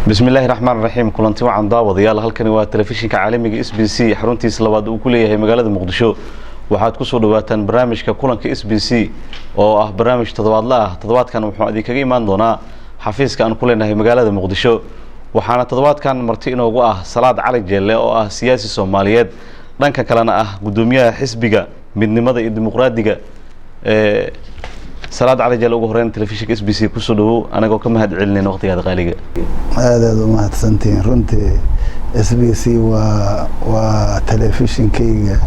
Bismillaahi raxmaan raxiim. Kulanti wacan, daawadayaal. Halkani waa telefishinka caalamiga SBC, xaruntiisa labaad uu ku leeyahay magaalada Muqdisho. Waxaad kusoo dhawaataan barnaamijka Kulanka SBC, oo ah barnaamij toddobaadle ah. Toddobaadkan wuxuu idinkaga imaan doonaa xafiiska aan ku leenahay magaalada Muqdisho, waxaana toddobaadkan marti inoogu ah Salaad Cali Jeelle, oo ah siyaasi Soomaaliyeed, dhanka kalena ah guddoomiyaha Xisbiga Midnimada iyo Dimuqraadiga. Salaad Cali Jeelle, ugu horeyn telefishinka SBC kusoo dhawow, anagoo ka mahad celinayna waqtigaada qaaliga. Aad aad u mahadsantihiin. Runtii SBC waa telefishinkayga,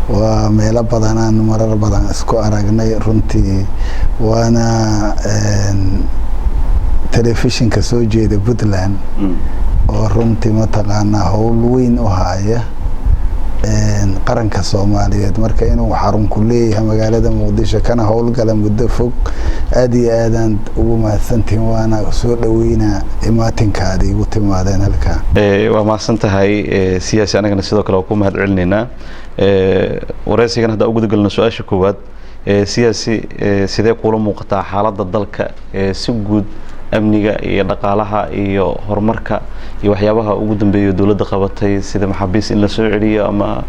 waa meelo badanaan marar badan isku aragnay. Runtii waana telefishinka soo jeeda Puntland, oo runtii mataqaanaa howl weyn u haya qaranka Soomaaliyeed. Marka inuu xarun ku leeyahay magaalada Muqdisho, kana howlgala muddo fog, aada iyo aadaan ugu mahadsantihiin, waana soo dhaweynaa imaatinkaada igu timaadeen halkaa. Waa mahadsan tahay, siyaasi. Anagana sidoo kale waa ku mahad celinaynaa. Wareysigan hadda u guda galno, su-aasha koowaad, siyaasi, sidee kuula muuqataa xaaladda dalka si guud, amniga iyo dhaqaalaha iyo horumarka iyo waxyaabaha ugu dambeeya dowladda qabatay, sida maxaabiis in la soo celiyo ama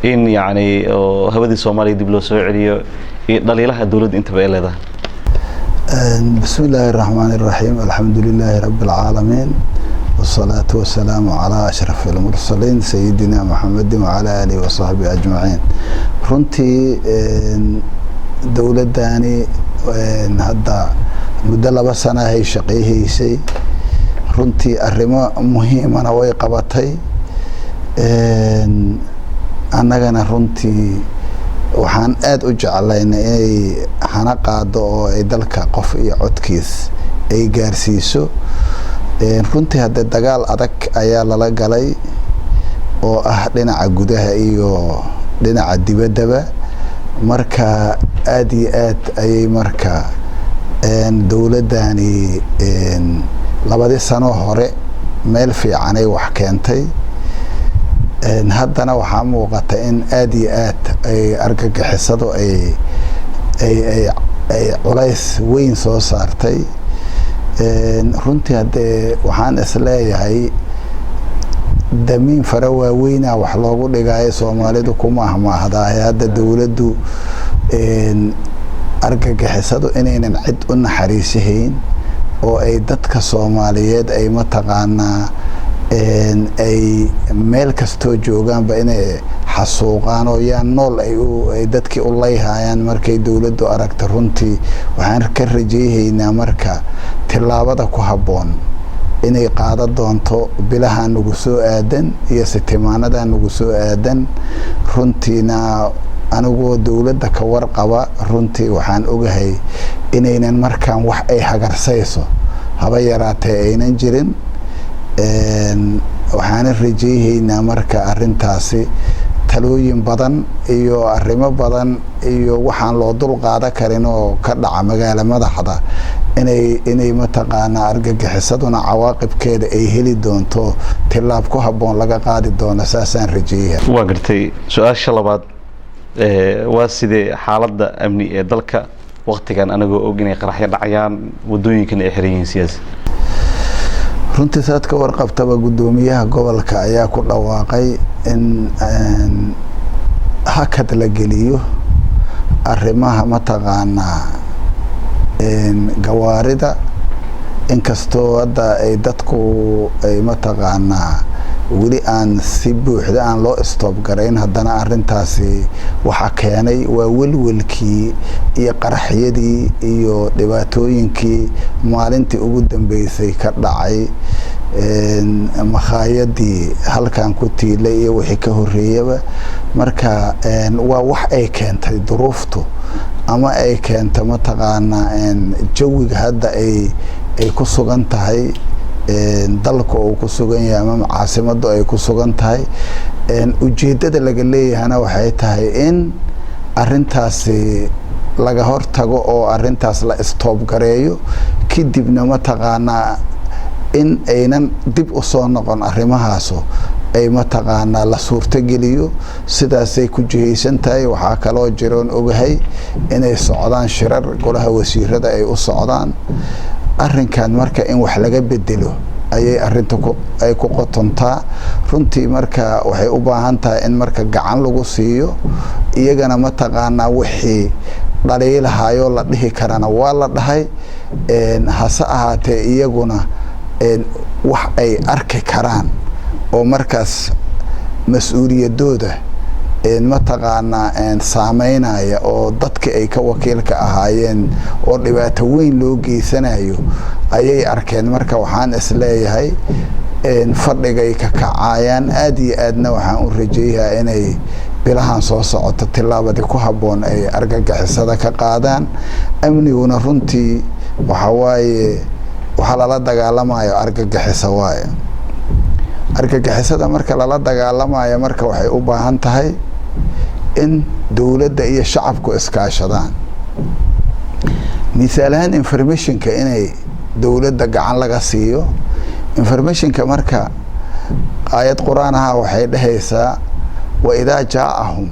in yacni hawadii Soomaaliya dib loo soo celiyo, iyo dhaliilaha dowladda intaba ay leedahay? Bismi illaahi الraxmaan الraxiim. Alxamdu lilaahi rabi اlcaalamiin, wالsalaatu wasalaamu calaa ashraf اlmursaliin, sayidina Maxamedi wacalaa aalihi wasaxbihi ajmaciin. Runtii dowladdani hadda muddo 2 sano ahay shaqeyhaysay. Runtii arrimo muhiimana way qabatay. Annagana runtii waxaan aada u jeclaynay inay hana qaado oo ay dalka qof iyo codkiis ay gaarsiiso. Runtii haddee dagaal adag ayaa lala galay, oo ah dhinaca gudaha iyo dhinaca dibaddaba. Marka aada iyo aad ayay marka dowladdani labadii sano hore meel fiicanay wax keentay. Haddana waxaa muuqata in aada iyo aad ay argagixisadu ay culays weyn soo saartay. Runtii haddee waxaan isleeyahay damiin fara waaweynaa wax loogu dhigaayo, Soomaalidu kuma ahmaahdaahe. Hadda dowladdu argagixisadu inaynan cid u naxariisahayn, oo ay dadka Soomaaliyeed ay mataqaanaa ay meel kastoo joogaanba inay xasuuqaan oo yaa nool ay dadkii u layhayaan. Markay dowladdu aragta, runtii waxaan ka rajayhaynaa marka tillaabada ku habboon inay qaada doonto bilaha nagu soo aadan iyo sitimaanada nagu soo aadan. Runtiina anigoo dowladda ka warqaba, runtii waxaan ogahay inaynan markaan wax ay hagarsayso haba yaraatee aynan jirin. Waxaana rajayhaynaa marka arrintaasi talooyin badan iyo arrimo badan iyo waxaan loo dul qaada karin oo ka dhaca magaalo madaxda inay mataqaanaa argagixisaduna cawaaqibkeeda ay heli doonto, tillaab ku habboon laga qaadi doono. Saasaan rajeeya. Waa gartay. Su-aasha labaad, waa sidee xaaladda amni ee dalka waktigan, anagoo og inay qaraxyo dhacayaan, waddooyinkan ay xiran yihiin, siyaasi? Runtii saad ka warqabtaba, guddoomiyaha gobolka ayaa ku dhawaaqay in hakad la geliyo arrimaha mataqaanaa gawaarida, inkastoo hadda ay dadku ay mataqaanaa weli aan si buuxda aan loo stop garayn. Haddana arrintaasi waxaa keenay waa welwelkii iyo qaraxyadii iyo dhibaatooyinkii maalintii ugu dambeysay ka dhacay makhaayadii halkan ku tiilay iyo wixii ka horreeyaba. Marka waa wax ay keentay duruuftu ama ay keento mataqaanaa jawiga hadda ay ku sugan tahay dalka uu ku sugan yahay ama caasimadu ay ku sugan tahay. Ujeeddada laga leeyahana waxay tahay in arrintaasi laga hortago oo arrintaas la stop gareeyo, kadibna mataqaanaa in aynan dib u soo noqon arrimahaasu ay mataqaanaa la suurtogeliyo. Sidaasay ku jihaysan tahay. Waxaa kaloo jiroon ogahay inay socdaan shirar golaha wasiirada ay u socdaan arrinkan, marka in wax laga bedelo. Ayay arinta ay ku qotontaa runtii. Marka waxay u baahan tahay in marka gacan lagu siiyo iyagana, mataqaanaa, wixii dhaliilahayoo la dhihi karana waa la dhahay. Hase ahaatee, iyaguna wax ay arki karaan oo markaas mas-uuliyadooda, mataqaanaa, saameynaya oo dadki ay ka wakiilka ahaayeen oo dhibaato weyn loo geysanayo ayay arkeen. Marka waxaan isleeyahay fadhigay ka kacayaan. Aada iyo aadna waxaan u rajeeyahaa inay bilahan soo socoto tillaabadii ku habboon ay argagixisada ka qaadaan. Amniguna runtii waxa waaye, waxaa lala dagaalamayo argagixisa waaye. Argagixisada marka lala dagaalamayo, marka waxay u baahan tahay in dowladda iyo shacabku iskaashadaan. Misaal ahaan, informationka inay dowladda gacan laga siiyo informationka. Marka aayad Qur-aan aha waxay dhehaysaa: "وإذا جاءهم",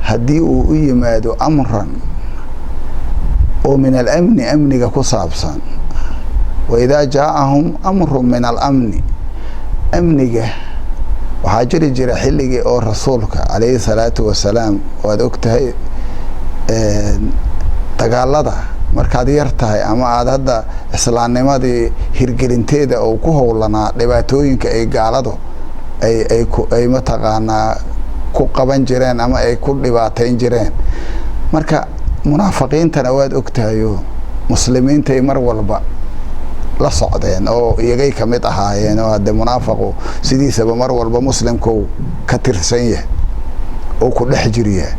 haddii uu u yimaado, أمر oo من الأمن, amniga ku saabsan. وإذا جاءهم أمر من الأمن, amniga waxaa jiri jira xilligii oo Rasuulka عليه الصلاة والسلام, waad og tahay, dagaalada markaad yar tahay ama aada hadda islaamnimadii hirgelinteeda oo ku howlanaa, dhibaatooyinka ay gaaladu ay ay mataqaanaa ku qaban jireen ama ay ku dhibaateyn jireen. Marka munaafiqiintana waad og tahayo, muslimiintay mar walba la socdeen oo iyagay kamid ahaayeen, oo hadde munaafaqu sidiisaba mar walba muslimku ka tirsan yahay oo ku dhex jiryahay.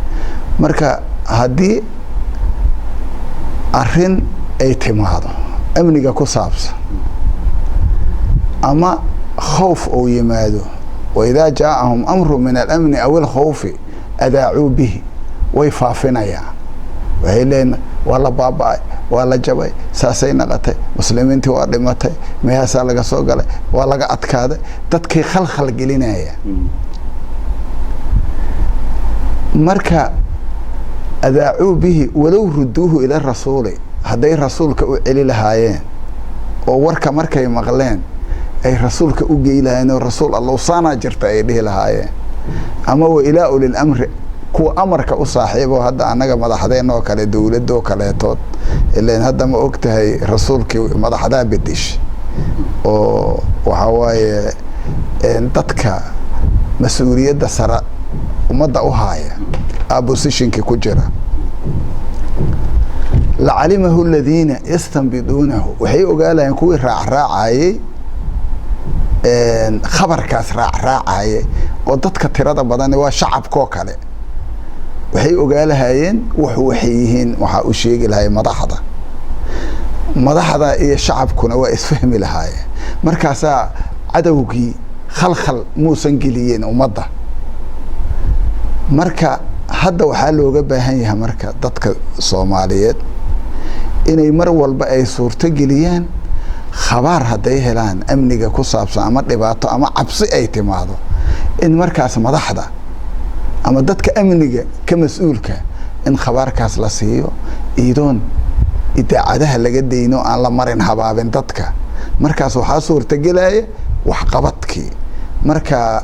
Marka haddii arrin ay timaado amniga ku saabsan ama khawf uu yimaado, وإذا جاءهم أمر من الأمن أو الخوف أذاعوا به, way faafinayaan. Waxay leeyiin: "Waa la baaba-ay, waa la jabay, saasay naqatay, muslimiintii waa dhimatay, meehaasaa laga soo galay, waa laga adkaaday." Dadkay khalkhal gelinaya. Marka أذاعوا به ولو ردوه إلى الرسول, hadday Rasuulka u celi lahaayeen oo warka markay maqleen ay Rasuulka u gey lahaayeen oo "Rasuul Allow, saanaa jirta" ay dhihi lahaayeen, ama وإلى أولي الأمر, kuwa amarka u saaxiibo, hadda annaga madaxdeen oo kale, dowladoo kaleetood, ilan hadda ma og tahay Rasuulkii madaxdaa bedesh oo waxaa waaye dadka mas-uuliyadda sare ummadda u haaya oppositionki ku jira. لعلمه الذين يستنبطونه, waxay ogaalayeen kuwii raacraacayey, khabarkaas raacraacayay oo dadka tirada badan waa shacabkoo kale, waxay ogaalahayeen wuxu waxay yihiin. Waxaa u sheegi lahay madaxda. Madaxda iyo shacabkuna waa isfahmi lahaayeen. Markaasaa cadowgii khalkhal muusan geliyeen ummadda. Marka hadda waxaa looga baahan yahay marka dadka Soomaaliyeed inay mar walba ay suurto geliyaan khabaar hadday helaan amniga ku saabsan ama dhibaato ama cabsi ay timaado, in markaas madaxda ama dadka amniga ka mas-uulka in khabaarkaas la siiyo, iidoon idaacadaha laga dayno, aan la marin habaabin dadka. Markaas waxaa suurtagelaya waxqabadkii. Marka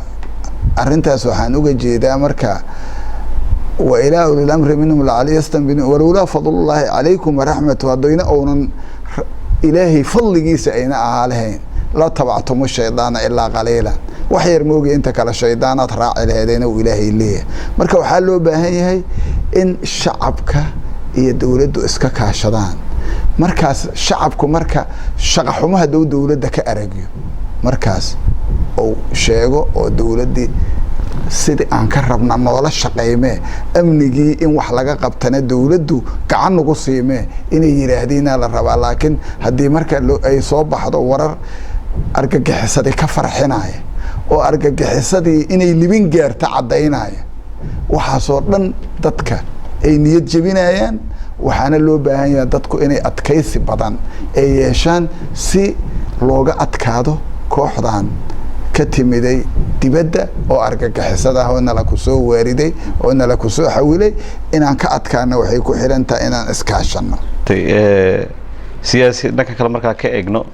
arrintaas waxaan uga jeedaa marka وإلى أولي الأمر منهم لعلمه ولولا فضل الله عليكم ورحمته, haddayna uunan Ilaahay fadligiisa ayna ahaa lahayn, لاتبعتم الشيطان إلا قليلا, wax yar moogi inta kale shaydaanaad raaci laheedena uu Ilaahay leeyahay. Marka waxaa loo baahan yahay in shacabka iyo dowladdu iska kaashadaan. Markaas shacabku marka shaqa xumo hadduu dowladda ka aragyo, markaas uu sheego oo dowladdii sidii aan ka rabna noola shaqaymee, amnigii in wax laga qabtana dowladdu gacan nagu siimee, inay yidhaahdiinaa la rabaa. Laakiin haddii marka ay soo baxdo warar argagixisadii ka farxinaya oo argagixisadii inay libin gaarta caddaynaya, waxaasoo dhan dadka ay niyad jebinayaan. Waxaana loo baahan yahay dadku inay adkaysi badan ay yeeshaan si looga adkaado kooxdan ka timiday dibadda oo argagixisada ah oo nala ku soo waariday oo nala ku soo xawilay. Inaan ka adkaano waxay ku xiran tahay inaan iskaashano. Siyaasi, dhanka kale markaa ka eegno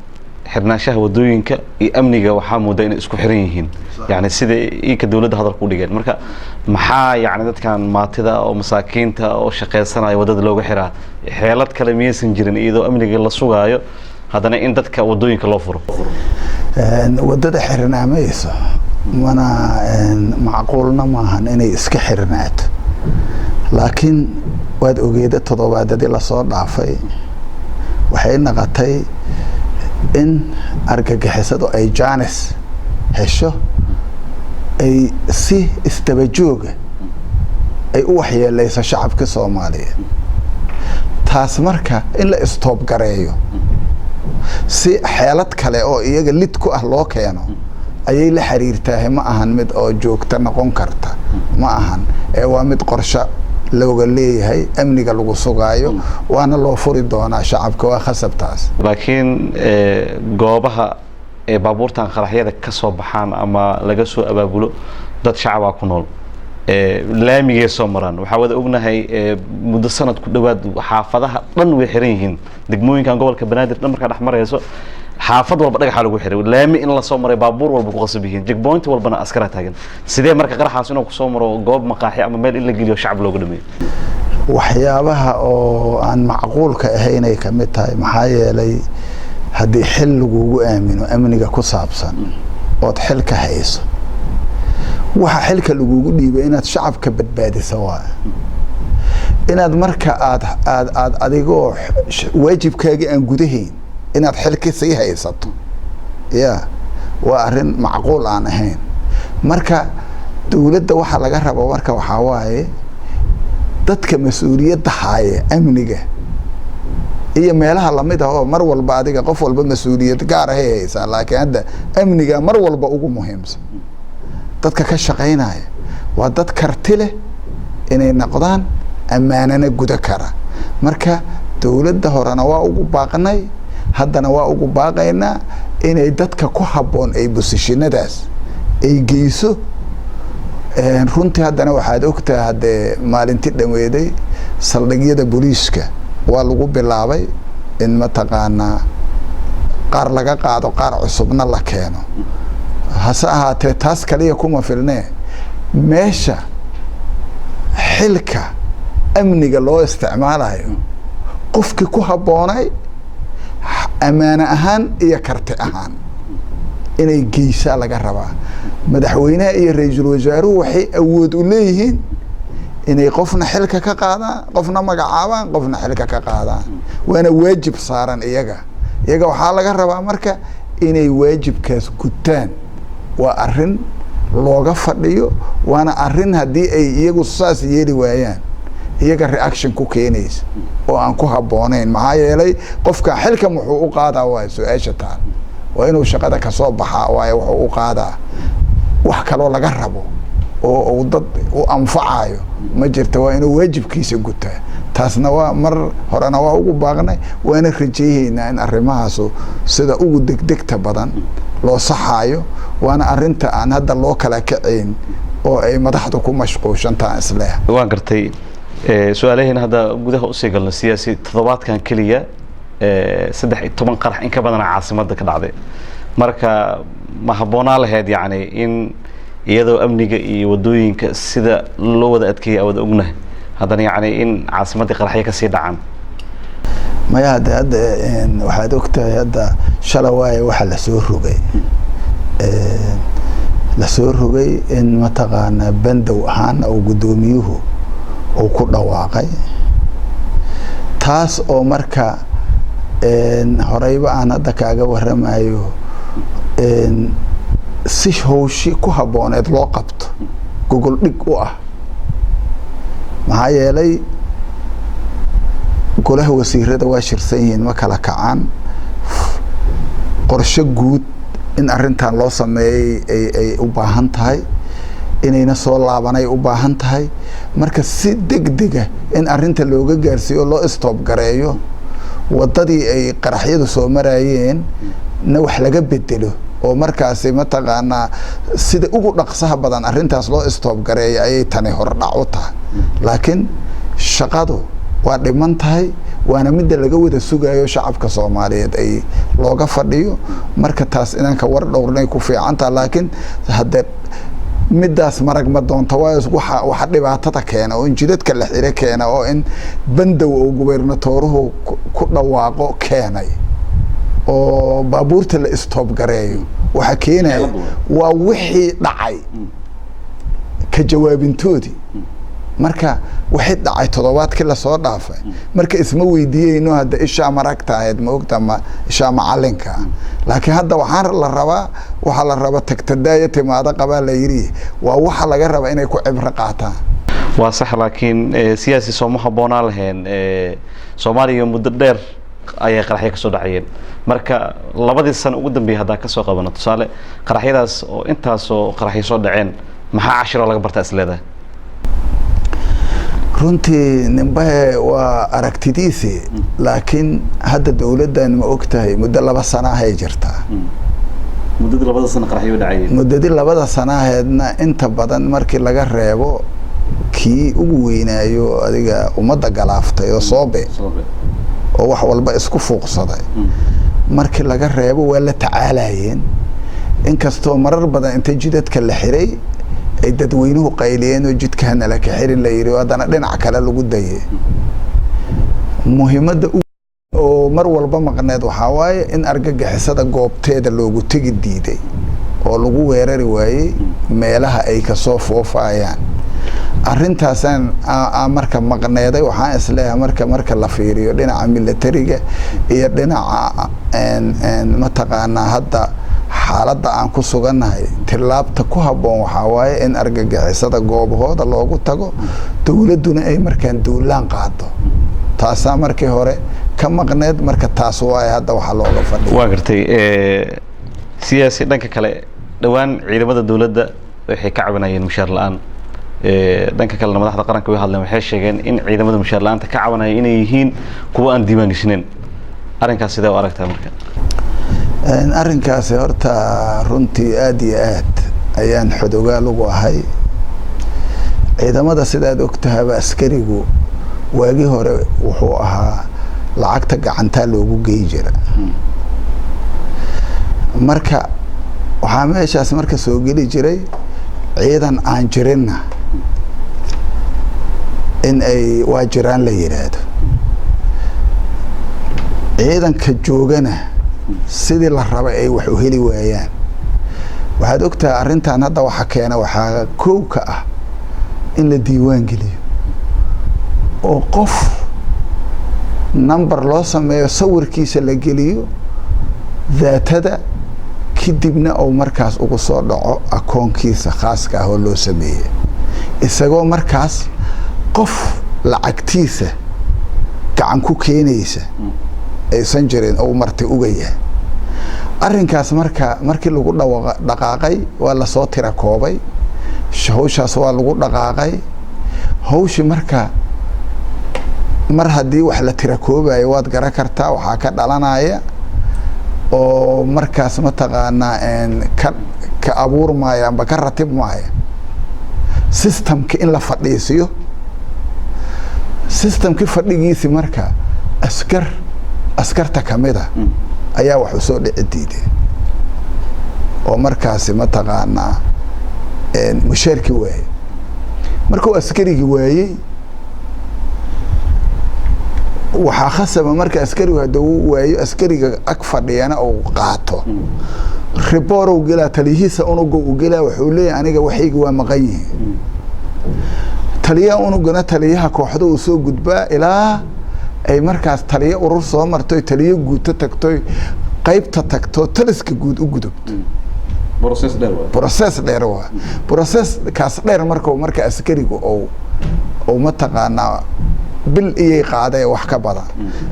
Xirnaanshaha wadooyinka iyo amniga waxaa moodaa inay isku xiran yihiin, yani sida iinka dowladda hadalka u dhigeen. Marka maxaa yani dadkan maatida oo masaakiinta oo shaqeysanaya waddada looga xiraa? Xeelad kale miyaysan jirin, iyadoo amniga la sugaayo haddana in dadka wadooyinka loo furo? Waddada xirnaamayso mana macquulna maahan inay iska xirnaato, laakiin waad ogeeda, toddobaadadii lasoo dhaafay waxay naqatay in argagixisadu ay jaanis hesho, ay si isdabajooga ay u waxyeeleyso shacabka Soomaaliyeed. Taas marka in la stop gareeyo si xeelad kale oo iyaga lid ku ah loo keeno ayay la xiriirtahay. Ma ahan mid oo joogto noqon karta, ma ahan, ee waa mid qorsho looga leeyahay amniga lagu sugaayo, waana loo furi doonaa shacabka, waa khasabtaas. Laakiin goobaha ee baabuurtan qaraxyada ka soo baxaan ama laga soo abaabulo dad shacabaa ku nool, laamigay soo maraan. Waxaa wada ognahay muddo sanad ku dhowaad xaafadaha dhan way xiran yihiin. Degmooyinkan gobolka Banaadir dhan markaa dhex marayso, xaafad walba dhagaxaa lagu xiray, laami in lasoo maray baabuur walba ku qasab yihiin, checkpoint walbana askaraa taagan. Sidee marka qaraxaas inuu kusoo maro goob maqaaxi ama meel in la geliyo shacab looga dhameeyo? Waxyaabaha oo aan macquulka ahaynay kamid tahay, maxaa yeelay haddii xil lagugu aamino amniga ku saabsan ood xil ka hayso, waxa xilka lagugu dhiibay inaad shacabka badbaadisa waa inaad marka aad aad aad adigoo waajibkaagii aan gudahayn inaad xilka sii haysato, ya waa arrin macquul aan ahayn. Marka dowladda waxaa laga raba marka waxaa waaye dadka mas-uuliyadda haaya amniga iyo meelaha lamid ah oo mar walba adiga qof walba mas-uuliyad gaar ahay haysaa, laakiin hadda amniga mar walba ugu muhiimsan dadka ka shaqaynaya waa dad karti leh inay noqdaan, ammaanana guda kara. Marka dowladda horena waa ugu baaqnay, haddana waa ugu baaqaynaa inay dadka ku habboon ay position-adaas ay geyso. Runtii haddana waxaad ogtahay haddee maalinti dhaweeday saldhigyada booliiska waa lagu bilaabay in mataqaanaa qaar laga qaado, qaar cusubna la keeno. Hase ahaatee taas kaliya kuma filnee, meesha xilka amniga loo isticmaalayo qofkii ku habboonay ammaano ahaan iyo karti ahaan inay geysaa laga rabaa. Madaxweynaha iyo ra-iisul wasaaruhu waxay awood u leeyihiin inay qofna xilka ka qaadaan, qofna magacaabaan, qofna xilka ka qaadaan, waana waajib saaran iyaga. Iyaga waxaa laga rabaa marka inay waajibkaas gutaan. Waa arrin looga fadhiyo, waana arrin haddii ay iyagu saas yeeli waayaan iyaga reaction ku keenaysa oo aan ku habboonayn. Maxaa yeelay qofka xilkan wuxuu u qaadaa waa su-aasha taal, waa inuu shaqada kasoo baxaa, waayo wuxuu u qaadaa wax kaloo laga rabo oo uu dad u anfacayo ma jirta, waa inuu waajibkiisa gutaa. Taasna waa mar horena waa ugu baaqnay, waana rajayhaynaa in arrimahaasu sida ugu degdegta badan loo saxaayo, waana arrinta aan hadda loo kala kacayn oo ay madaxdu ku mashquushantaan isleh. Waan gartay. Su-aalaheena hadda gudaha usii galno, siyaasi, toddobaadkan keliya 13 qarax in ka badana caasimadda ka dhacday. Marka ma habboonaa lahayd yacni in iyadoo amniga iyo wadooyinka sida loo wada adkeeyay wada ognahay haddana yacni in caasimaddii qaraxyo kasii dhacaan? Maya, hadde hadda waxaad ogtahay hadda shala waaye waxaa lasoo rogay in mataqaanaa bandow ahaan oo guddoomiyuhu uu ku dhawaaqay, taas oo marka horeyba aan hadda kaaga waramayo si hawshi ku habbooneed loo qabto gogol dhig u ah. Maxaa yeelay golaha wasiirada waa shirsan yihiin, ma kala kacaan. Qorshe guud in arrintan loo sameeyey ay u baahan tahay, inayna soo laabanay u baahan tahay. Marka si deg dega in arrinta looga gaarsiiyo, loo stop gareeyo, waddadii ay qaraxyadu soo marayeen na wax laga bedelo oo markaasi mataqaanaa sida ugu dhaqsaha badan arrintaas loo stop gareeyo ayay tani hordhac u tahay. Laakiin shaqadu Waa dhiman tahay, waana midda laga wada sugayo shacabka Soomaaliyeed ay looga fadhiyo. Marka taas inaan ka war dhowrnay ku fiicantaha, laakiin haddee middaas marag ma doonta, waayo waxa dhibaatada keena oo in jidadka la xiro keena oo in bandow oo gubernatooruhu ku dhawaaqo keenay oo baabuurta la istoobgareeyo, waxa keenaya waa wixii dhacay ka jawaabintoodii. Marka wixii dhacay toddobaadkii lasoo dhaafay, marka isma weydiiyeyno hadda ishaa maragta ahayd, ma ogta, ma ishaa macalinka ah. Laakiin hadda waxaan la rabaa, waxaa la rabaa tagtadaaya timaado qabaa la yidhi, waa waxa laga rabaa inay ku cibro qaataan. Waa sax, laakiin siyaasi, sooma habboonaan lahayn? Soomaaliya muddo dheer ayay qaraxyo kasoo dhacayeen. Marka labadii sano ugu dambeeyay haddaan kasoo qabano tusaale qaraxyadaas oo intaasoo qaraxyo soo dhaceen, maxaa cashiroo laga bartaa is leedahay? Runtii nimbahe waa aragtidiisi, laakiin hadda dowladdan, ma og tahay, muddo 2 sano ahay jirtaa. Muddadii 2da sano qaraxyo dhacayeen. Muddadii 2da sanaheedna inta badan markii laga reebo kii ugu weynaayo adiga ummadda galaaftay oo Soobe oo wax walba isku fuuqsaday, markii laga reebo waa la tacaalayeen, inkastoo marar badan inta jidadka la xiray ay dadweynuhu qayliyeen oo jidka hanala ka xirin la yidhi, haddana dhinac kale lagu dayay. Muhiimadda oo mar walba maqneed waxaa waaye in argagixisada goobteeda loogu tegi diiday oo lagu weerari waayey meelaha ay kasoo foofayaan. Arrintaasaan marka maqneeday. Waxaan isleeyahay marka la fiiriyo dhinaca militariga iyo dhinaca mataqaanaa hadda xaaladda aan ku sugannahay, tillaabta ku habboon waxaa waaye in argagixisada goobahooda loogu tago, dowladduna ay markaan duulaan qaado. Taasaa markii hore ka maqneed. Marka taas waaye hadda waxaa looga fadhiya. Waa gartay, siyaasi. Dhanka kale, dhowaan ciidamada dowladda waxay ka cabanayeen mushaar la-aan. Dhanka kalena madaxda qaranka way hadleen, waxay sheegeen in ciidamada mushaar la-aanta ka cabanaya inay yihiin kuwo aan diiwaan geshnayn. Arrinkaas sidee u aragtaa marka? Arrinkaasi horta runtii aada iyo aad ayaan xodogaal ugu ahay. Ciidamada, sidaad ogtahaba, askarigu waagii hore wuxuu ahaa lacagta gacantaa loogu gey jira. Marka waxaa meeshaas marka soo geli jiray ciidan aan jirinna in ay waa jiraan la yidhaahdo, ciidanka joogana sidii la rabay ay wax u heli waayaan. Waxaad ogtahay arrintan hadda waxa keena waxaa kow ka ah in la diiwaan geliyo oo qof number loo sameeyo, sawirkiisa la geliyo daatada, kadibna uu markaas ugu soo dhaco akoonkiisa khaaska ah oo loo sameeyey, isagoo markaas qof lacagtiisa gacan ku keenaysa aysan jirin ou marti uga yahay arrinkaas. Marka markii lagu dhawa dhaqaaqay waa lasoo tira koobay, hawshaas waa lagu dhaqaaqay hawshii. Marka mar haddii wax la tira koobayo, waad garan kartaa waxaa ka dhalanaya oo markaas mataqaanaa ka abuurmaya amba ka ratibmaya systemki in la fadhiisiyo systemkii fadhigiisi. Marka askar askarta kamida ayaa wax usoo dhici diiday oo markaasi mataqaanaa mushaarkii waayey. Markuu askarigii waayey, waxaa khasaba marka askarigu hadduu waayo, askariga ag fadhiyana uu qaato report gelaa, taliyihiisa unuga u gelaa, wuxuu leeyahay aniga waxayga waa maqan yihiin. Taliyaha unugana taliyaha kooxda uu soo gudbaa, ilaa ay markaas taliyo urur soo martoy, taliyo guuto tagtoy, qaybta tagto, taliska guud u gudubto. Process dheer waa processkaas dheer. Marka marka askarigu ou mataqaanaa bil iyay qaadee wax ka badan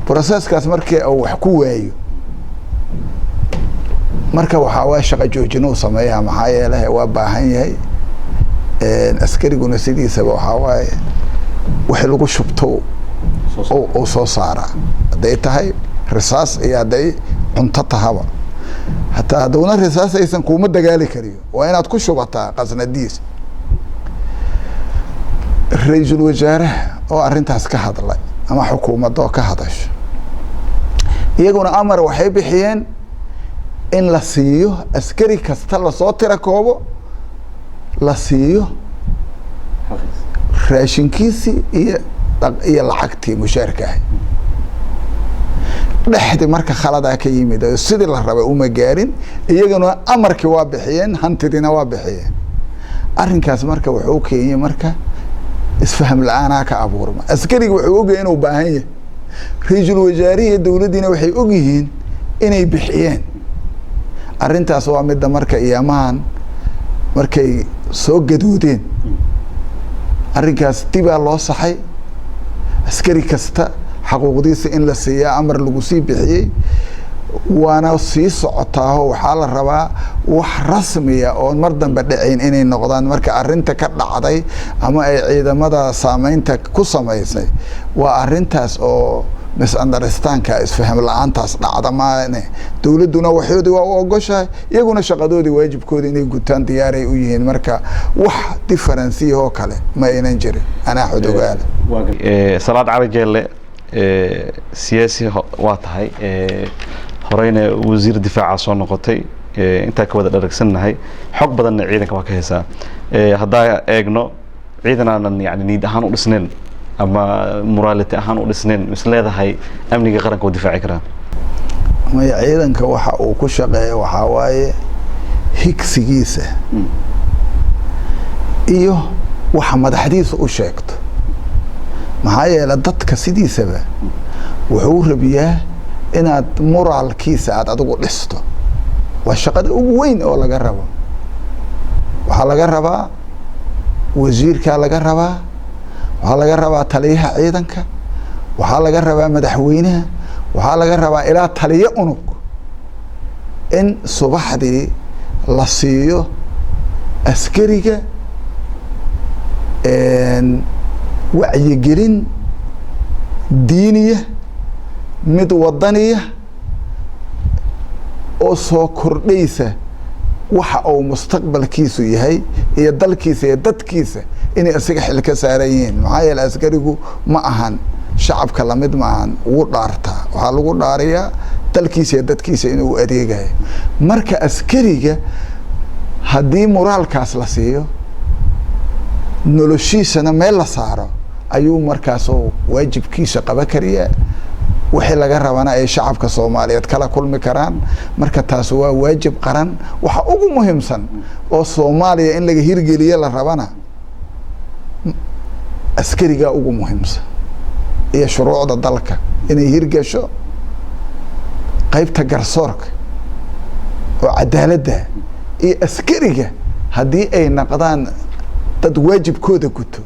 processkaas, markii uu wax ku waayo, marka waxaa waa shaqo joojin uu sameeyaa. Maxaa yeelay waa baahan yahay askariguna, sidiisaba waxaa waaye wixii lagu shubto uu soo saaraa, hadday tahay risaas iyo hadday cunto tahaba. Hataa hadduna risaas aysan kuuma dagaali kariyo, waa inaad ku shubataa qasnadiis. Ra-iisul wasaaraha oo arrintaas ka hadlay Ama xukuumadoo ka hadasho. Iyaguna amar waxay bixiyeen in la siiyo askari kasta, lasoo tira koobo, la siiyo raashinkiisii iyo lacagtii mushaarka ahay. Dhexdi marka khaladaa ka yimid oo sidii la rabay uma gaarin. Iyaguna amarkii waa bixiyeen, hantidina waa bixiyeen. Arrinkaas marka wuxuu keenyay marka isfaham la-aanaa ka abuurma. Askariga wuxuu ogyahay inuu baahan yahay, ra-iisul wasaarihi iyo dowladdiina waxay ogyihiin inay bixiyeen. Arrintaas waa midda marka iyamahan markay soo gadoodeen, arrinkaas dibaa loo saxay. Askari kasta xaquuqdiisa in la siiyaa amar lagu sii bixiyey, waana sii socotaaho. Waxaa la rabaa wax rasmiya oon mar dambe dhacayn inay noqdaan. Marka arrinta ka dhacday ama ay ciidamada saameynta ku samaysay waa arrintaas oo misunderstandka, isfaham la-aantaas dhacda maane. Dowladduna waxoodii waa u ogoshahay, iyaguna shaqadoodii, waajibkoodi inay gutaan diyaaray u yihiin. Marka wax differenceyahoo kale ma aynan jirin, anaa xodogaala. Salaad Cali Jeelle, siyaasi waa tahay, horeyna wasiir difaaca soo noqotay, intaa ka wada dharagsannahay, xog badanna ciidanka waa ka haysaa. Haddaa eegno ciidan aanan yani niid ahaan u dhisnayn ama morality ahaan u dhisnayn, mis leedahay amniga qaranka u difaaci karaa? Maya, ciidanka waxa uu ku shaqeeya waxaa waaye higsigiisa iyo waxa madaxdiisa u sheegto. Maxaa yeele, dadka sidiisaba wuxuu rabiyaa inaad moraalkiisa aada adigu dhisto. Waa shaqada ugu weyn oo laga rabo. Waxaa laga rabaa wasiirkaa, laga rabaa, waxaa laga rabaa taliyaha ciidanka, waxaa laga rabaa madaxweynaha, waxaa laga rabaa ilaa taliyo unug in subaxdii la siiyo askariga wacyigelin diiniya, mid wadaniya oo soo kordhaysa waxa uu mustaqbalkiisu yahay iyo dalkiisa iyo dadkiisa inay isaga xil ka saaran yihiin. Maxaa yeele, askarigu ma ahan shacabka lamid ma ahan. Wuu dhaartaa, waxaa lagu dhaariyaa dalkiisa iyo dadkiisa inuu adeegayo. Marka askariga haddii moraalkaas la siiyo, noloshiisana meel la saaro, ayuu markaasoo waajibkiisa qaba kariyaa, wixii laga rabana ay shacabka Soomaaliyeed kala kulmi karaan. Marka taas waa waajib qaran. Waxa ugu muhiimsan oo Soomaaliya in laga hirgeliye la rabana askarigaa ugu muhiimsan, iyo shuruucda dalka inay hirgasho, qeybta garsoorka oo cadaaladda iyo askariga haddii ay naqdaan dad waajibkooda guto,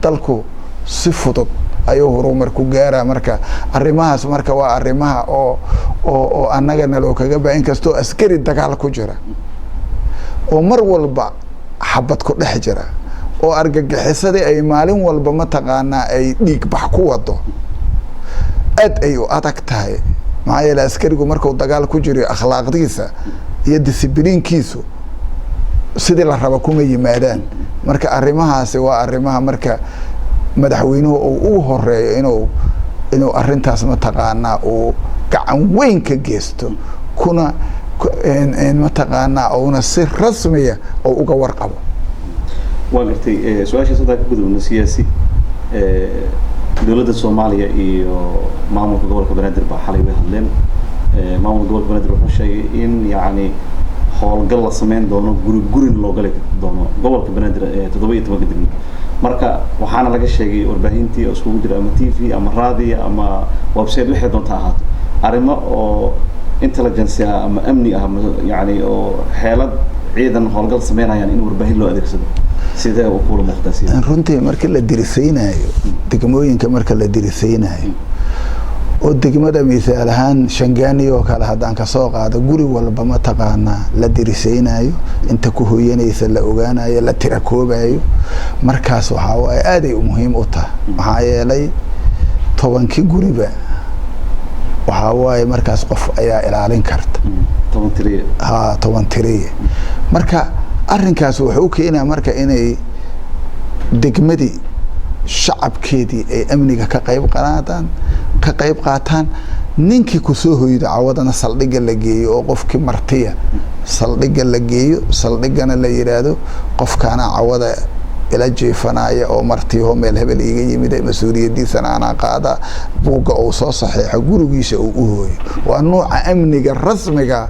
dalku si fudud ayuu horumar ku gaaraa. Marka arrimahaas marka waa arrimaha oo annaga naloo kaga ba. Inkastoo askari dagaal ku jira oo mar walba xabad ku dhex jira oo argagixisadii ay maalin walba mataqaanaa ay dhiig bax ku wado, aad ay u adag tahay. Maxaa yeele, askarigu markuu dagaal ku jiro akhlaaqdiisa iyo disciplinekiisu sidii la raba kuma yimaadaan. Marka arrimahaasi waa arrimaha marka madaxweynuhu uu ugu horeeyo inuu arrintaas mataqaanaa uu gacan weyn ka geysto, kuna mataqaanaa uuna si rasmiya oo uga warqabo. Waa gartay. Su-aashaas haddaa ka gudubno, siyaasi, dowladda Soomaaliya iyo maamulka gobolka Banaadir baa xalay way hadleen. Maamulka gobolka Banaadir wuxuu sheegay in yacni howlgal la sameyn doono, guri gurin loo gali doono gobolka Banaadir ee 17-ka degmo. Marka waxaana laga sheegay warbaahintii oo iskugu jira ama TV ama raadiya ama website, waxay doonta ahaato, arrimo oo intelligence ah ama amni ah ama yacni oo xeelad ciidan howlgal sameynayaan in warbaahin loo adeegsado. Sidee uu kula muuqdaa sida? Runtii markii la dirisaynaayo degmooyinka, marka la dirisaynaayo oo degmada misaal ahaan Shangaani oo kale haddaan kasoo qaado, guri walba mataqaanaa la dirisaynaayo, inta ku hoyanaysa la ogaanayo, la tirakoobayo, markaas waxaa waaye aaday muhiim u tahay. Maxaa yeelay, 10-kii guriba waxaa waaye markaas qof ayaa ilaalin karta. 10 tiriye. Ha, 10 tiriye. Marka arrinkaas wuxuu keenaa marka inay degmadii Shacabkeedii ay amniga ka qayb qaataan, ka qayb qaataan. Ninkii kusoo hoydo cawadana saldhigga la geeyo, oo qofkii martiya saldhigga la geeyo, saldhiggana la yidhaahdo qofkaana cawada ila jiifanaya oo martiyaho meel hebel iiga yimid, mas-uuliyadiisana anaa qaada, buugga uu soo saxiixo, gurigiisa uu u hooyo. Waa nuuca amniga rasmiga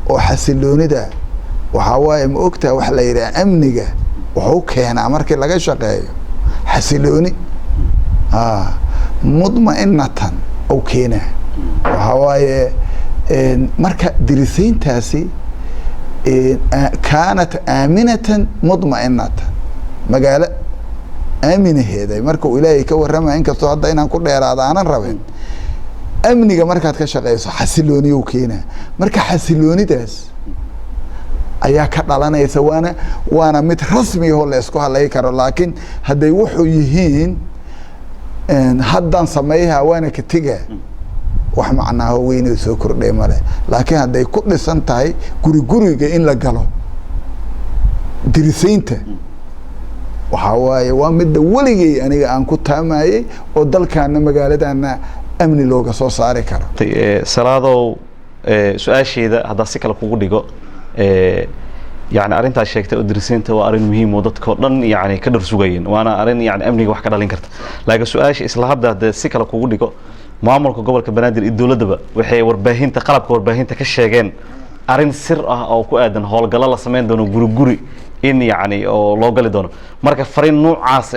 oo xasiloonida. Waxaa waaye, ma ogtaha, waxa la yidhaha amniga wuxuu keenaa markii laga shaqeeyo xasilooni mudma'inatan ou keenaa. Waxaa waaye, marka dirisayntaasi kaanat aaminatan mudma'inatan, magaalo aaminaheeda marka uu Ilaahay ka warramaya, inkastoo hadda inaan ku dheeraado aanan rabin. Amniga markaad ka shaqeyso xasilooniyow keenaa. Marka xasiloonidaas ayaa ka dhalanaysa, waana mid rasmiyahoo la isku hadlay karo. Laakiin hadday wuxuu yihiin haddaan sameeyha waana ka tega, wax macnaaho weynoo soo kordhay male. Laakiin hadday ku dhisan tahay guri guriga in la galo, dirisaynta waxaa waaye waa midda weligay aniga aan ku taamayey oo dalkaana magaaladana amni looga soo saari karo. Salaadow, su-aasheeda haddaa si kale kugu dhigo, yani arrintaas sheegtay oo dirisiinta waa arrin muhiim oo dadkao dhan yani ka dhar sugayeen, waana arrin yani amniga wax ka dhalin karta. Laakiin su-aasha isla hadda haddee si kale kugu dhigo, maamulka gobolka Banaadir iyo dowladdaba waxay warbaahinta, qalabka warbaahinta ka sheegeen arrin sir ah oo ku aadan howlgallo la sameyn doono, guri guri in yani oo loo gali doono. Marka fariin noocaas,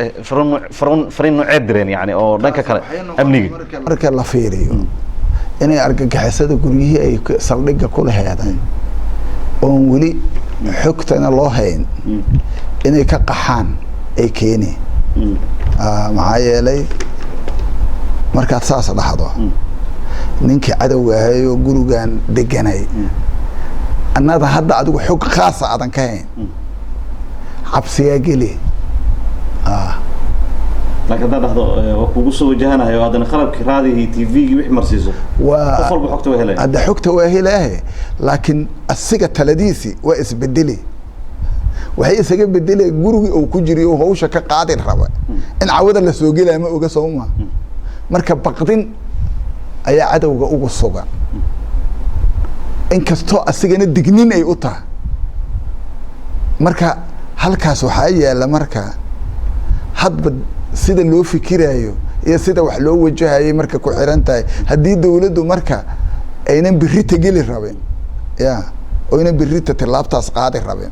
fariin nooceed direen yani oo dhanka kale amniga? Marka la fiiriyo inay argagixisada guryihii ay saldhigga ku laheeday oon weli xogtana loo hayn inay ka qaxaan ay keeni. Maxaa yeelay, markaad saas dhahdo, ninkii cadowga ahay oo gurigan deganay annada hadda adigu xog khaasa aadan ka hayn, cabsiyaa geli. Laakiin haddaad dhahdo waa kugu soo wajahanayo, haddana qalabkii raadihii, TV-gii wixii marsiiso, qof walba xogta waa helaya. Hadda xogta waa helaahe, laakiin asiga taladiisii waa isbedeli. Waxay isaga bedelaya gurigii uu ku jiriy oo hawsha ka qaadi raba in cawada la soo gelaya ma oga, sooma? Marka baqdin ayaa cadowga ugu sugan, inkastoo asigana dignin ay u tahay. Marka halkaas waxaa yaalla, marka hadba sida loo fikirayo iyo sida wax loo wajahayay marka ku xiran tahay. Haddii dawladdu marka aynan birita geli rabin ya oynan birita tilaabtaas qaadi rabin,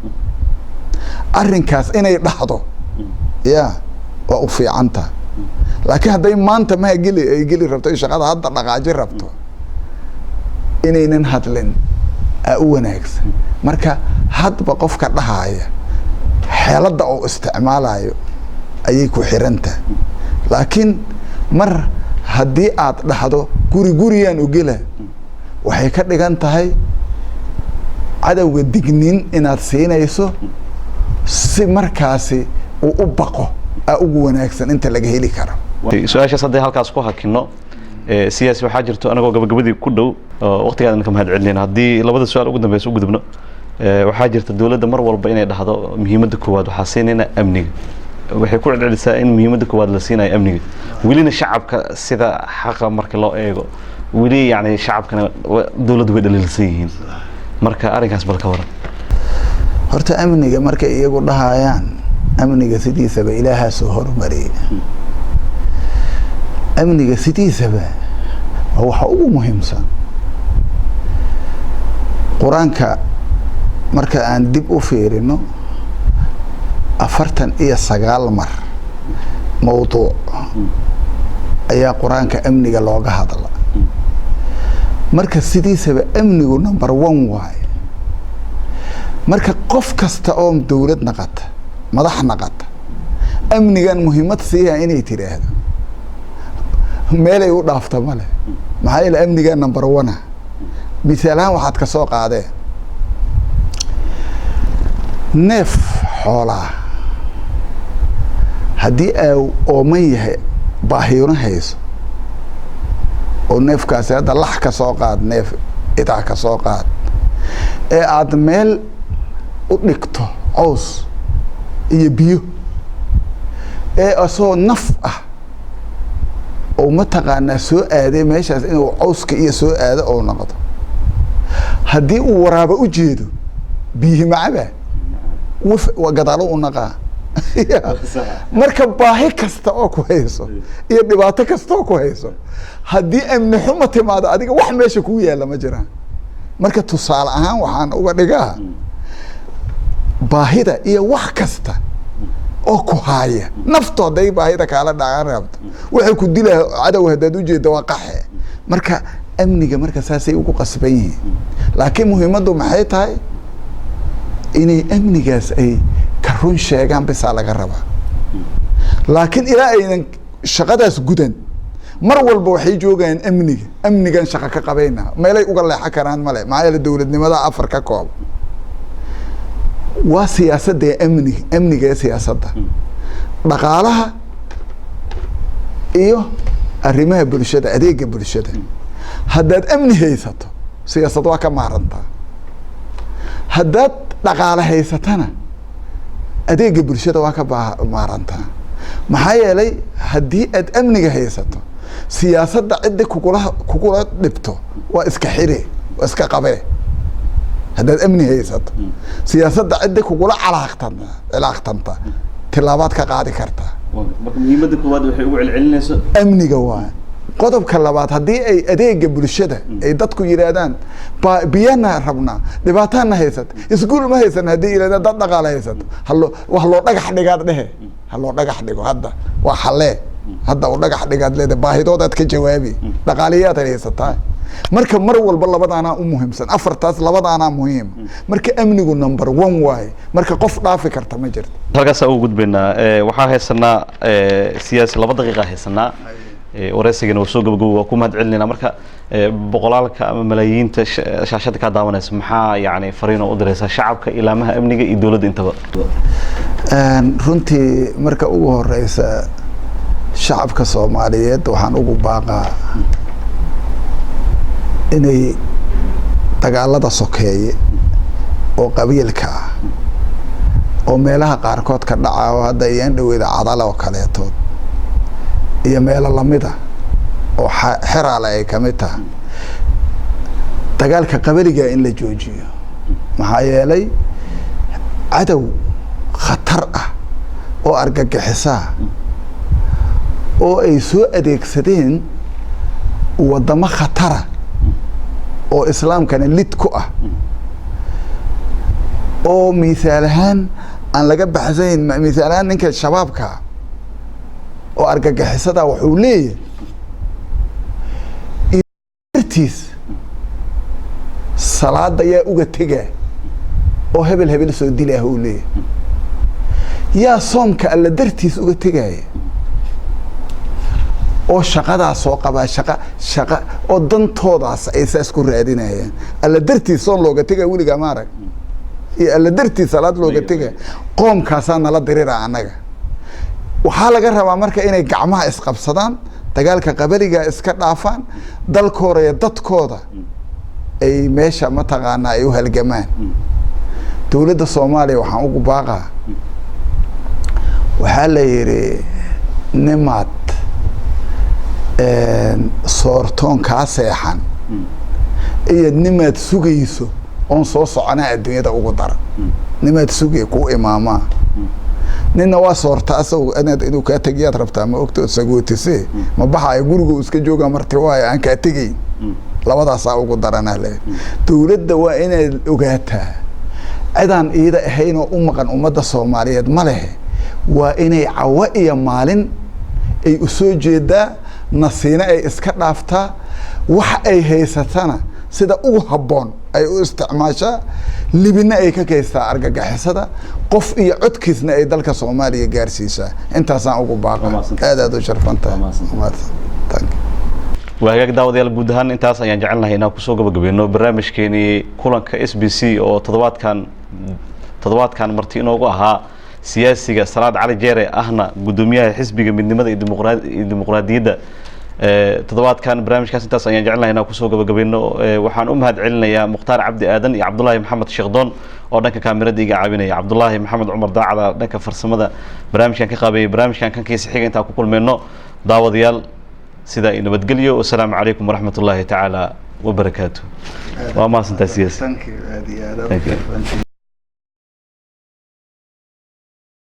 arrinkaas inay dhahdo ya waa u fiican tahay. Laakiin hadday maanta maha geli ay geli rabto, ay shaqada hadda dhaqaaji rabto, inaynan hadlin aa u wanaagsan. Marka hadba qofka dhahaya xeeladda uu isticmaalayo ayay ku xiran tahay. Laakiin mar haddii aad dhahdo guri guriyaan ogela, waxay ka dhigan tahay cadowga digniin inaad siinayso si markaasi uu u baqo aa ugu wanaagsan inta laga heli karo. Su-aashaas hadday halkaas ku hakino, siyaasi, waxaa jirto anagoo gabagabadii ku dhow oo waqtigaadan ka mahad celinayna, haddii labada su-aal ugu dambeysa u gudubno, waxaa jirta dowladda mar walba inay dhahdo muhiimadda koowaad waxaa siinayna amniga. Waxay ku celcelisaa in muhiimadda koowaad la siinayo amniga, welina shacabka sida xaqa marka loo eego weli yani shacabkana dowladdu way dhaliilsan yihiin. Marka arrinkaas bal ka waran. Horta amniga markay iyagu dhahayaan, amniga sidiisaba Ilaahaa soo hormariyay. Amniga sidiisaba waa waxa ugu muhiimsan. Qur-aanka marka aan dib u fiirino, 49 mar mawduuc ayaa Qur-aanka amniga looga hadla. Marka sidiisaba amnigu number one waaye. Marka qof kasta oo dawlad naqata, madax naqata, amnigan muhiimad siiha inay tidhaahdo meelay u dhaafta male. Maxaa yeele, amnigan number one ah. Misaal ahaan waxaad ka soo qaadeen neef xoolaa haddii aa ooman yahay, baahiyuna hayso, oo neefkaasi hadda lax ka soo qaad, neef idaa ka soo qaad, ee aada meel u dhigto caws iyo biyo. Ee asoo naf ah oo mataqaanaa soo aaday meeshaas inuu cawska iyo soo aado oo noqdo, haddii uu waraaba u jeedo, biyihi macaba wuf waa gadaalo u naqaa. Marka baahi kasta oo ku hayso iyo dhibaato kasta oo ku hayso, haddii amni xumo timaado, adiga wax meesha kuu yaalla ma jiraan. Marka tusaale ahaan waxaan uga dhigaa baahida iyo wax kasta oo ku haaya naftu, hadday baahida kaala dhacan rabto, waxay ku dilaa cadow haddaad ujeedda waa qaxe. Marka amniga marka saasay ugu qasban yihiin, laakiin muhiimaddu maxay tahay? Inay amnigaas ay ka run sheegaan bisaa laga rabaa. Laakiin ilaa aynan shaqadaas gudan, mar walba waxay joogayaan amniga, amnigan shaqo ka qabayna, meelay uga leexan karaan male. Maxaa yeele, dowladnimada afar ka koob waa siyaasadda ee amniga, amniga ee siyaasadda, dhaqaalaha iyo arrimaha bulshada, adeega bulshada. Haddaad amni haysato, siyaasad waa ka maarantaa. Haddaad dhaqaale haysatana, adeega bulshada waa ka maarantaa. Maxaa yeelay, haddii aad amniga haysato, siyaasadda ciddi kugula dhibto waa iska xire, waa iska qabee. Haddaad amni haysato, siyaasadda ciddi kugula cilaaqtanta tilaabaad ka qaadi kartaa. Marka muhiimadda koowaad waxay ugu celcelinayso amniga waa. Qodobka labaad, haddii ay adeega bulshada ay dadku yidhaahdaan ba biyana rabnaa, dhibaatana haysata, iskuul ma haysan, haddii yidhahdaan, dad dhaqaale haysato, haloo wax loo dhagax dhigaad dhehe, ha loo dhagax dhigo. Hadda waa xalee, hadda u dhagax dhigaad leedahay, baahidoodaad ka jawaabi, dhaqaaliyaad haysataa. Marka mar walba labadaanaa u muhiimsan, afartaas labadaanaa muhiim. Marka amnigu number one waaye, marka qof dhaafi karta ma jirto. Halkaasa ugu gudbaynaa. Waxaa haysanaa, siyaasi, 2 daqiiqa haysanaa. Wareysigana waa soo gabagabo, waa ku mahad celinayna. Marka boqolaalka ama malaayiinta shaashada kaa daawanaysa, maxaa yani fariin oo u diraysaa shacabka, ilaamaha amniga iyo dowladda intaba? Runtii marka ugu horeysa, shacabka Soomaaliyeed waxaan ugu baaqaa inay dagaalada sokeeye oo qabiilka ah oo meelaha qaarkood ka dhaca, oo hadda iyaan dhaweyda Cadale oo kaleetood iyo meelo lamida oo Xeraale ay kamid tahay, dagaalka qabaliga in la joojiyo. Maxaa yeelay, cadow khatar ah oo argagixisaa oo ay soo adeegsadeen waddamo khatara oo islaamkana lid ku ah, oo misaal ahaan aan laga baxsayn, misaal ahaan ninka Shabaabka oo argagixisada wuxuu leeyahay dartiis salaada yaa uga tegaa oo hebel hebel soo dilaah uu leeyahay, yaa soomka Alla dartiis uga tegaya oo shaqadaas soo qabaa, shaqa oo dantoodaas ay saas ku raadinayaan. Alla dartiis soon looga tegaya weligaa ma arag, iyo Alla dartiis salaad looga tegaya. Qoomkaasaa nala dirira annaga. Waxaa laga rabaa marka inay gacmaha isqabsadaan, dagaalka qabaliga iska dhaafaan, dalkooda iyo dadkooda ay meesha mataqaanaa ay u halgamaan. Dowladda Soomaaliya waxaan ugu baaqaa, waxaa la yidhi nimaad soortoon kaa seexan iyo nimaad sugayso oon soo soconaa adduunyada ugu dara. Nimaad sugay kuu imaamaa, nina waa soorta asagu inaad inuu kaa tegiyaad rabtaa, ma ogta sagootise ma baxaayo, gurigu iska jooga, marti waayo aan kaa tegayn. Labadaasaa ugu daranaa le. Dowladda waa inaad ogaataa cidaan iida ahayn oo u maqan ummadda Soomaaliyeed ma lehe. Waa inay cawo iyo maalin ay usoo jeedaa, nasiino ay iska dhaaftaa, wax ay haysatana sida ugu habboon ay u isticmaashaa, libina ay ka kaystaa argagixisada, qof iyo codkiisna ay dalka Soomaaliya gaarsiisaa. Intaasaan ugu baaqa. Aad aad u sharfantahay. Waa hagaag, daawadayaal, guud ahaan intaas ayaan jecelnahay inaan kusoo gabagabeyno barnaamijkeenii kulanka SBC oo toddobaadkan marti inoogu ahaa siyaasiga Salaad Cali Jeere, ahna guddoomiyaha Xisbiga Midnimada iyo Dimuqraadiyadda. Toddobaadkan barnaamijkaas intaas ayaan jecelnahay inaan kusoo gabagabayno. Waxaan u mahad celinayaa Mukhtaar Cabdi Aadan iyo Cabdullaahi Maxamed Sheekdoon oo dhanka kaamirada iga caawinaya, Cabdullaahi Maxamed Cumar Daacada dhanka farsamada barnaamijkan ka qaabeeyay. Barnaamijkan kankiisa xiga intaan ku kulmayno, daawadayaal, sidaa iyo nabadgelyo. Wasalaamu calaykum waraxmat ullaahi tacaala wabarakaatu. Waa mahadsantahay, siyaasi. Thank you, aad iyo aad. Thank you.